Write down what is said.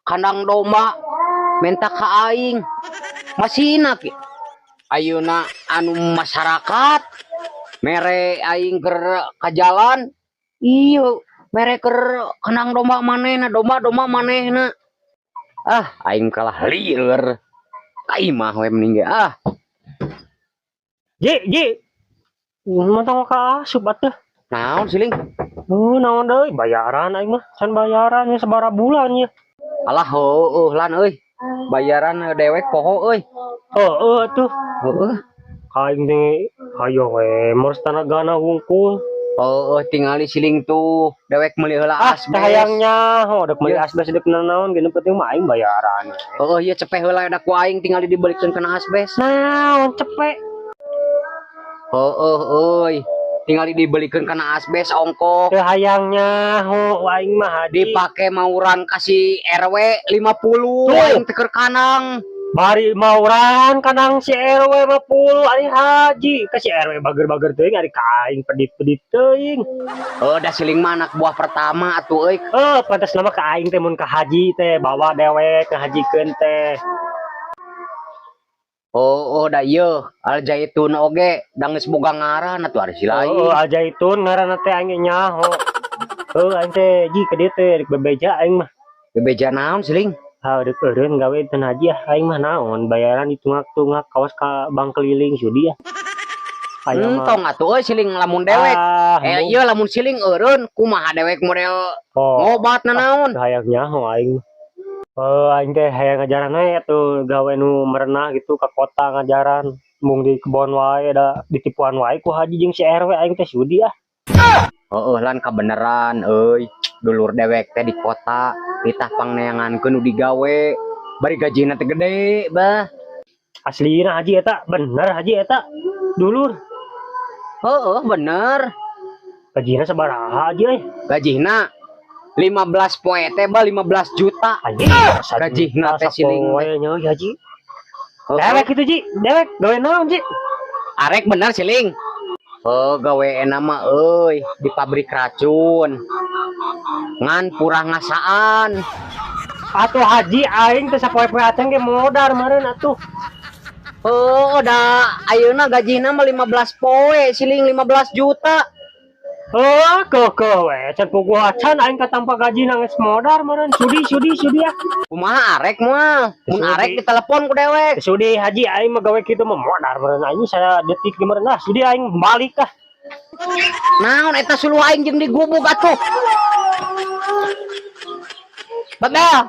Kandang domba minta ka aing. Masih ki. Ayeuna anu masyarakat mere aing keur ka jalan. Iya, mere keur kandang domba manehna, domba-domba manehna. Ah, aing kalah lieur. Ka imah we mending ge ah. Ji, Ji. Mantang ka asup atuh. Naon, Siling? Oh, naon deui, bayaran aing mah. Can bayaran ya sabaraha bulan ya. Alah, heueuh lan euy. Bayaran dewek poho euy. Heeh atuh. Heueuh. Aing teh hayo we moros tanagana wungkul. Heueuh, tingali Siling tuh, dewek meuli heula Ah, asbes. Hayangnya, oh, dek meuli Iya. asbes dek naon gini, penting mah aing bayaran. Heueuh, ieu cepe heula da ku aing tingali dibalikeun kana asbes. Naon cepe? Heueuh euy. Tingali dibelikeun kana asbes ongkoh. Teu hayangnya, ho aing mah, Haji. Dipake mauran ka si RW 50 Tuh. Aing teh keur kandang. Bari mauran kandang si RW 50, ari Haji ka si RW bager-bager teuing, ari ka aing pedit-pedit teuing. Heuh, da Siling mah anak buah pertama atuh euy. Eh, pantes nama ka aing teh mun ka haji teh bawa dewek ngahajikeun teh. Oh, da ieu Al Zaitun oge da geus boga ngaran atuh ari si lain. Oh, Al Zaitun ngaranna teh aing nyaho. Heuh, aing teh, Ji, ka dieu teh rek bebeja aing mah. Bebeja naon, Siling? Ha, rek eureun gawe teu haji ah aing mah, naon bayaran ditungak-tungak kawas ka bank keliling, sudi ah. Aya mah. Entong atuh euy, Siling, lamun dewek. Ah, Eh, embung. Ieu lamun Siling eureun kumaha dewek model Oh, ngobat naon? Hayang nyaho aing. Eh, aing teh hayang ngajaran we atuh gawe nu merenah gitu, ka kota ngajaran. Mung di kebon wae da ditipuan wae ku haji jeung si RW, aing teh sudi ah. Heeh lan, kabeneran euy. Dulur dewek teh di kota ditah pangneangankeun nu digawe. Bari gajina teh gede, bah. Aslina, Haji, eta bener, Haji, eta dulur? Heeh, bener. Gajina sabaraha, Haji euy? Gajina 15 poe teh, bah, 15 juta. Anjing, Gajina teh Siling sapoe nya euy, Haji. Heeh. Dewek itu, Ji, dewek gawe naon, Ji? Arek bener, Siling. Oh, gawe mah euy di pabrik racun. Ngan purah ngasaan. Atuh Haji, aing teh sapoe-poe acan ge modar meureun atuh. Oh, da ayeuna gajina mah 15 poe, Siling, 15 juta. Oh, keukeuh we, can puguh acan aing katampa gaji geus modar meureun. Sudi, sudi, sudi ah. Kumaha, arek moal? Mun Sudi. Arek ditelepon ku dewek. Sudi, Haji, aing mah gawe kitu mah modar meureun aing saya detik ge meureun ah. Sudi aing balik ah. Naon eta suluh aing jeung digubug atuh. Babel.